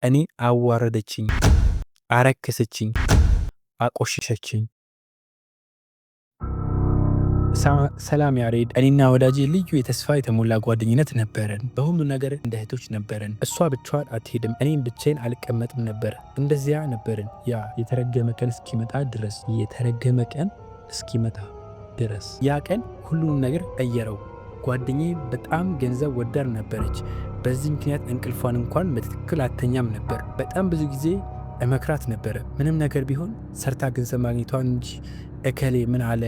እኔ አዋረደችኝ፣ አረከሰችኝ፣ አቆሸሸችኝ። ሰላም ያሬድ፣ እኔና ወዳጄ ልዩ የተስፋ የተሞላ ጓደኝነት ነበረን። በሁሉ ነገር እንደ እህቶች ነበረን። እሷ ብቻዋን አትሄድም፣ እኔም ብቻዬን አልቀመጥም ነበር። እንደዚያ ነበርን ያ የተረገመ ቀን እስኪመጣ ድረስ። የተረገመ ቀን እስኪመጣ ድረስ። ያ ቀን ሁሉንም ነገር ቀየረው። ጓደኛዬ በጣም ገንዘብ ወዳድ ነበረች። በዚህ ምክንያት እንቅልፏን እንኳን በትክክል አተኛም ነበር። በጣም ብዙ ጊዜ እመክራት ነበረ። ምንም ነገር ቢሆን ሰርታ ገንዘብ ማግኘቷን እንጂ እከሌ ምን አለ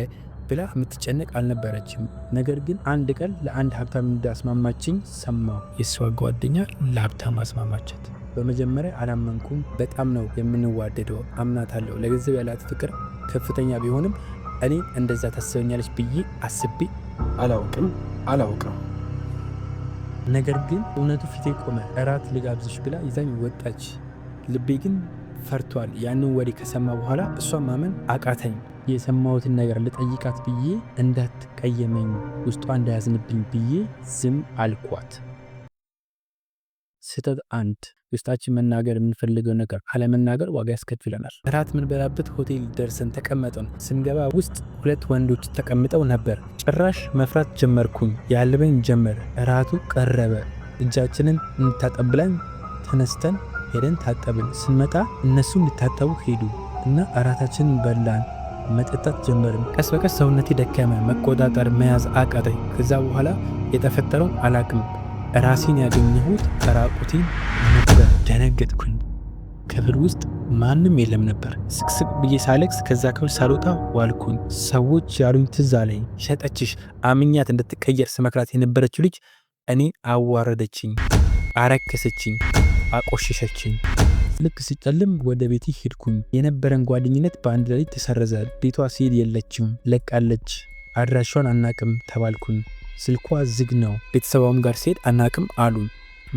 ብላ የምትጨነቅ አልነበረችም። ነገር ግን አንድ ቀን ለአንድ ሀብታም እንዳስማማችኝ ሰማሁ። የእሷ ጓደኛ ለሀብታም አስማማቻት። በመጀመሪያ አላመንኩም። በጣም ነው የምንዋደደው፣ አምናታለሁ። ለገንዘብ ያላት ፍቅር ከፍተኛ ቢሆንም እኔ እንደዛ ታስበኛለች ብዬ አስቤ አላውቅም አላውቅም። ነገር ግን እውነቱ ፊቴ ቆመ። እራት ልጋብዝሽ ብላ ይዛኝ ወጣች። ልቤ ግን ፈርቷል። ያንን ወሬ ከሰማ በኋላ እሷን ማመን አቃተኝ። የሰማሁትን ነገር ልጠይቃት ብዬ እንዳትቀየመኝ፣ ውስጧ እንዳያዝንብኝ ብዬ ዝም አልኳት። ስህተት አንድ፣ ውስጣችን መናገር የምንፈልገው ነገር አለመናገር ዋጋ ያስከፍለናል። እራት የምንበላበት ሆቴል ደርሰን ተቀመጥን። ስንገባ ውስጥ ሁለት ወንዶች ተቀምጠው ነበር። ጭራሽ መፍራት ጀመርኩኝ። ያልበኝ ጀመር። እራቱ ቀረበ። እጃችንን እንታጠብ ብለን ተነስተን ሄደን ታጠብን። ስንመጣ እነሱም ሊታጠቡ ሄዱ እና እራታችንን በላን። መጠጣት ጀመርን። ቀስ በቀስ ሰውነቴ ደከመ። መቆጣጠር መያዝ አቃተኝ። ከዛ በኋላ የተፈጠረውን አላቅም። ራሴን ያገኘሁት ራቁቴን ነበር። ደነገጥኩኝ። ክፍል ውስጥ ማንም የለም ነበር። ስቅስቅ ብዬ ሳለቅስ ከዛ ክፍል ሳልወጣ ዋልኩኝ። ሰዎች ያሉኝ ትዝ አለኝ። ሸጠችሽ፣ አምኛት እንድትቀየር ስመክራት የነበረችው ልጅ እኔ አዋረደችኝ፣ አረከሰችኝ፣ አቆሸሸችኝ። ልክ ሲጨልም ወደ ቤቴ ሄድኩኝ። የነበረን ጓደኝነት በአንድ ሌሊት ተሰረዘ። ቤቷ ሲሄድ የለችም፣ ለቃለች። አድራሿን አናቅም ተባልኩኝ። ስልኳ ዝግ ነው። ቤተሰቧም ጋር ሲሄድ አናቅም አሉኝ።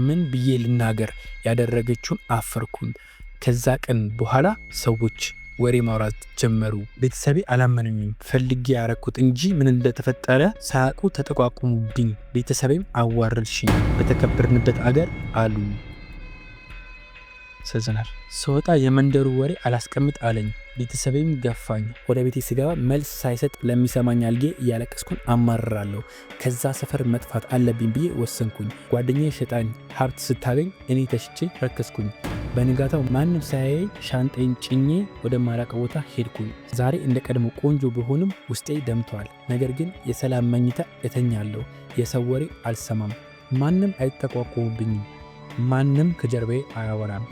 ምን ብዬ ልናገር? ያደረገችውን አፈርኩኝ። ከዛ ቀን በኋላ ሰዎች ወሬ ማውራት ጀመሩ። ቤተሰቤ አላመኑኝም። ፈልጌ ያረኩት እንጂ ምን እንደተፈጠረ ሳያውቁ ተጠቋቁሙብኝ። ቤተሰቤም አዋረድሽኝ በተከበርንበት አገር አሉ። ያሳዝናል። ስወጣ የመንደሩ ወሬ አላስቀምጥ አለኝ። ቤተሰቤም ገፋኝ። ወደ ቤቴ ስገባ መልስ ሳይሰጥ ለሚሰማኝ አልጌ እያለቀስኩን አማርራለሁ። ከዛ ሰፈር መጥፋት አለብኝ ብዬ ወሰንኩኝ። ጓደኛዬ ሸጣኝ ሀብት ስታገኝ እኔ ተሽቼ ረከስኩኝ። በንጋታው ማንም ሳያየኝ ሻንጤን ጭኜ ወደማላውቀው ቦታ ሄድኩኝ። ዛሬ እንደ ቀድሞ ቆንጆ ብሆንም ውስጤ ደምቷል። ነገር ግን የሰላም መኝታ እተኛለሁ። የሰው ወሬ አልሰማም። ማንም አይጠቋቆሙብኝም። ማንም ከጀርባዬ አያወራም።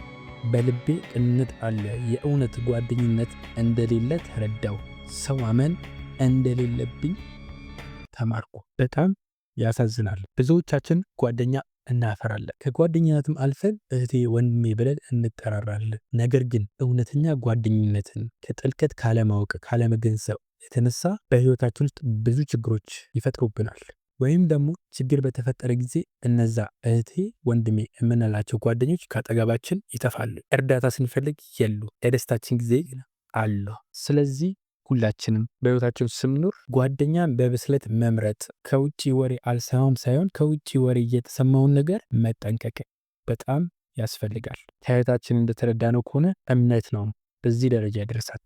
በልቤ ቅንነት አለ። የእውነት ጓደኝነት እንደሌለ ተረዳው። ሰው ማመን እንደሌለብኝ ተማርኩ። በጣም ያሳዝናል። ብዙዎቻችን ጓደኛ እናፈራለን። ከጓደኝነትም አልፈን እህቴ ወንድሜ ብለን እንጠራራለን። ነገር ግን እውነተኛ ጓደኝነትን ከጥልቀት ካለማወቅ፣ ካለመገንዘብ የተነሳ በህይወታችን ውስጥ ብዙ ችግሮች ይፈጥሩብናል። ወይም ደግሞ ችግር በተፈጠረ ጊዜ እነዛ እህቴ ወንድሜ የምንላቸው ጓደኞች ከአጠገባችን ይጠፋሉ። እርዳታ ስንፈልግ የሉ፣ ለደስታችን ጊዜ አሉ። ስለዚህ ሁላችንም በህይወታችን ስንኖር ጓደኛን በብስለት መምረጥ፣ ከውጭ ወሬ አልሰማም ሳይሆን ከውጭ ወሬ እየተሰማውን ነገር መጠንቀቅ በጣም ያስፈልጋል። ከእህታችን እንደተረዳነው ከሆነ እምነት ነው በዚህ ደረጃ ያደረሳት።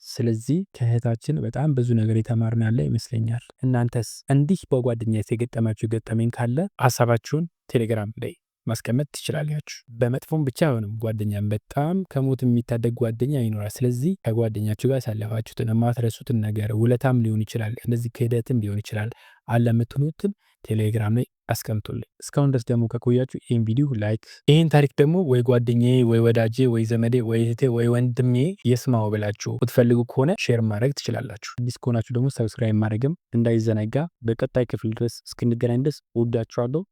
ስለዚህ ከእህታችን በጣም ብዙ ነገር የተማርን ያለ ይመስለኛል። እናንተስ እንዲህ በጓደኝነት የገጠማችሁ ገጠመኝ ካለ ሀሳባችሁን ቴሌግራም ላይ ማስቀመጥ ትችላላችሁ። በመጥፎም ብቻ አይሆንም፣ ጓደኛም በጣም ከሞት የሚታደግ ጓደኛ ይኖራል። ስለዚህ ከጓደኛችሁ ጋር ያሳለፋችሁትን የማትረሱትን ነገር ውለታም ሊሆን ይችላል፣ እንደዚህ ክህደትም ሊሆን ይችላል አለ የምትሉትን ቴሌግራም ላይ አስቀምጡልኝ። እስካሁን ድረስ ደግሞ ከቆያችሁ ይህን ቪዲዮ like፣ ይህን ታሪክ ደግሞ ወይ ጓደኛዬ ወይ ወዳጄ ወይ ዘመዴ ወይ እህቴ ወይ ወንድሜ የስማው ብላችሁ ብትፈልጉ ከሆነ share ማድረግ ትችላላችሁ። አዲስ ከሆናችሁ ደግሞ subscribe ማድረግም እንዳይዘነጋ። በቀጣይ ክፍል ድረስ እስክንገናኝ ድረስ እወዳችኋለሁ።